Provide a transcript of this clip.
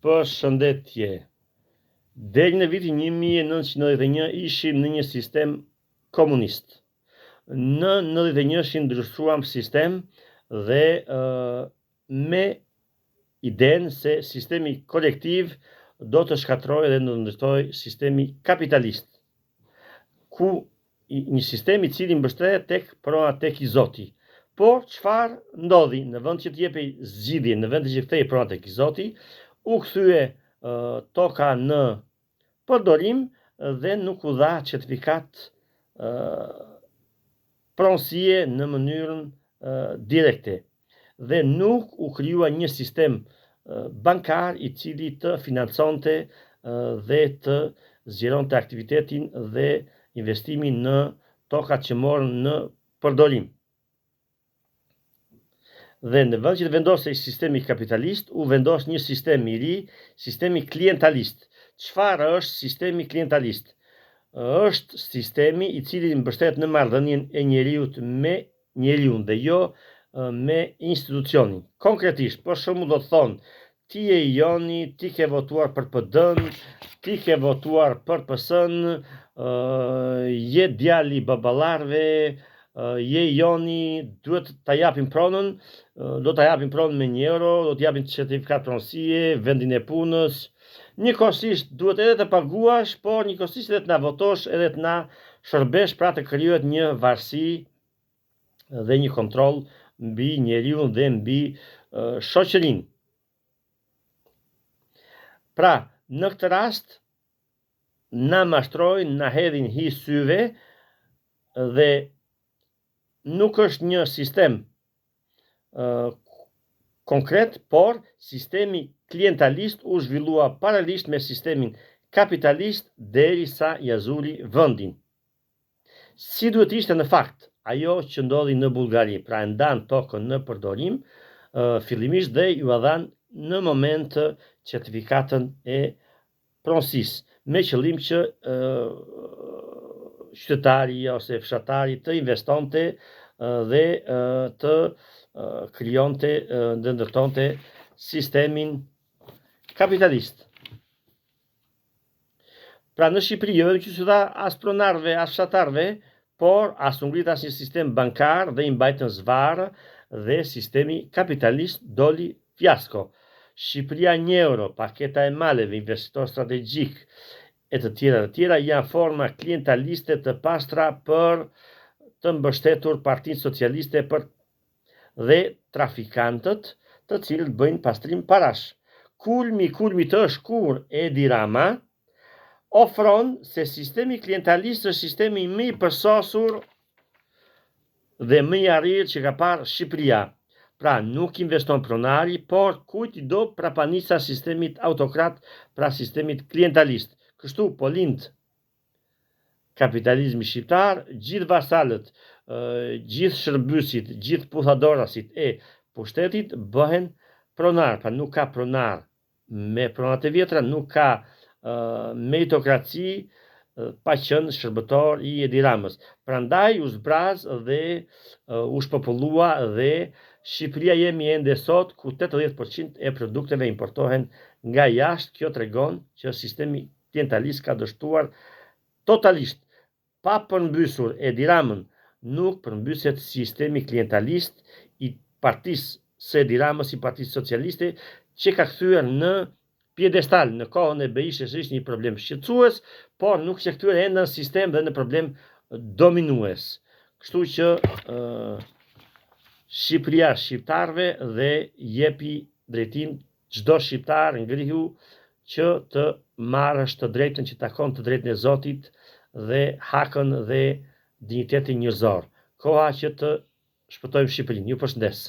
Përshëndetje. Deri në vitin 1991 ishim në një sistem komunist. Në 91-shin ndryshuam sistem dhe me idenë se sistemi kolektiv do të shkatërrojë dhe do të ndërtojë sistemi kapitalist, ku një sistem i cili mbështetet tek prona tek i zoti. Por çfarë ndodhi? Në vend që të jepej zgjidhje, në vend që kthehej prona tek i zoti, u kthye toka në përdorim dhe nuk u dha certifikatë pronësie në mënyrën direkte dhe nuk u krijua një sistem bankar i cili të financonte dhe të zgjeronte aktivitetin dhe investimin në tokat që morën në përdorim. Dhe në vend që të vendosej sistemi kapitalist, u vendos një sistem i ri, sistemi klientalist. Çfarë është sistemi klientalist? Është sistemi i cili mbështet në marrëdhënien e njeriut me njeriun dhe jo me institucionin. Konkretisht, për shembull do të thonë, ti je i joni, ti ke votuar për PD-n, ti ke votuar për PS-n, je djali i baballarëve, je i joni, duhet ta japim pronën, do ta japim pronën me një euro, do të japim certifikatë pronësie, vendin e punës. Njëkohësisht duhet edhe të paguash, por njëkohësisht edhe të na votosh, edhe të na shërbesh, pra të krijohet një varësi dhe një kontroll mbi njeriun dhe mbi shoqërinë. Pra, në këtë rast na mashtrojnë, na hedhin hi syve dhe nuk është një sistem konkret, por sistemi klientalist u zhvillua paralelisht me sistemin kapitalist derisa ia zuri vendin. Si duhet të ishte në fakt, ajo që ndodhi në Bullgari, pra e ndanë tokën në përdorim fillimisht dhe jua dhanë në moment certifikatën e pronësisë, me qëllim që qytetari ose fshatari të investonte dhe të krijonte dhe ndërtonte sistemin kapitalist. Pra në Shqipëri jo vetëm që s'u dha as pronarëve, as fshatarëve, por as u ngrit asnjë sistem bankar dhe i mbajtën zvarrë dhe sistemi kapitalist doli fiasko. Shqipëria një euro, paketa e maleve, investitor strategjik e të tjera të tjera janë forma klientaliste të pastra për të mbështetur Partinë Socialiste për dhe trafikantët të cilët bëjnë pastrim parash. Kulmi i kulmit është kur Edi Rama ofron se sistemi klientalist është sistemi më i përsosur dhe më i arrirë që ka parë Shqipëria. Pra nuk investon pronari, por kujt i do prapanica sistemit autokrat, pra sistemit klientalist. Kështu po lind Kapitalizmi shqiptar, gjithë vasalët, gjithë shërbyesit, gjithë puthadorasit e pushtetit bëhen pronarë, pra nuk ka pronarë me pronat e vjetra, nuk ka meritokraci pa qenë shërbëtor i Edi Ramës. Prandaj u zbraz dhe u shpopullua dhe Shqipëria jemi ende sot ku 80% e produkteve importohen nga jashtë, kjo tregon që sistemi klientalist ka dështuar totalisht. Pa përmbysur Edi Ramën, nuk përmbyset sistemi klientalist i partisë së Edi Ramës i Partisë Socialiste që ka kthyer në piedestal në kohën e Berishës ishte një problem shqetësues, por nuk ishte kthyer ende në sistem dhe në problem dominues. Kështu që Shqipëria shqiptarëve dhe jepi drejtim Çdo shqiptar ngrihu që të marrësh të drejtën që takon të drejtën e Zotit dhe hakun dhe dinjitetin njerëzor. Koha që të shpëtojmë Shqipërinë. Ju përshëndes.